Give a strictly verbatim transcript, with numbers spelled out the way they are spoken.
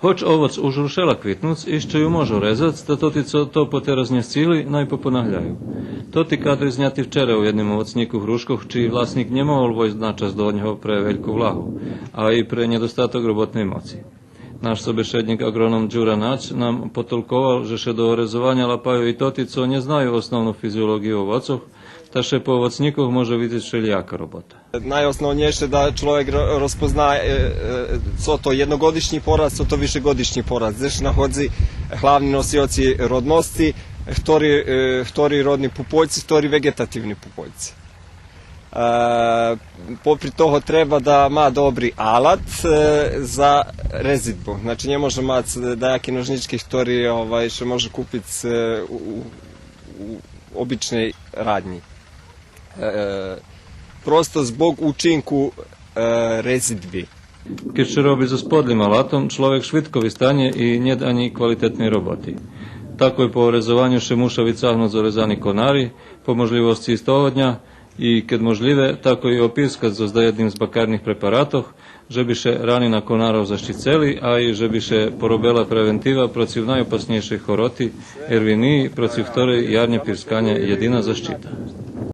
Гоч овоц уж рушела квитнуц, ище ю можу резац, та тоти цо то потераз нє сцигли, най попонагляю. Тоти кадри зняти вчера у єдним овоцнїку Грушкох, чий власнїк нє могол войсц на час до нього пре вельку влагу, а и пре нєдостаток роботней моци. Наш собешеднїк, аґроном Дюра Нач, нам потолковал же ше до орезованя лапаю и тоти цо нє знаю основну физиолоґию овоцох, та ше по овоцнїкох може видзиц шелїяка робота. Найосновнєйше да чловек ро-, розпозна, е, е, цо то єдногодишнї пораст, цо то вишеґодишнї пораст, дзе ше находзи главни носиоци родносци, хтори, е, хтори родни пупольци, хтори веґетативни пупольци. Е, попри того треба да ма добри алат, е, за резидбу. Значи, нє може мац даяки ножнїчки хтори, овай, ше може купиц, е, у, у, у обичней раднї. Е, просто због учинку, е, резидби. Кед ше роби зоз подлим алатом, чловек швидко вистанє и нєт анї квалитетней роботи. Такой по орезованю ше муша вицагнуц орезани конари, по можлївосци истого дня, и кед можлїве, такой опирскац зоз даєдним з бакарних препаратох, же би ше рани на конарох защицели, а и же би ше поробела превентива процив найопаснєйшей хороти, ервиниї, процив хторей ярнє пирсканя єдина защита.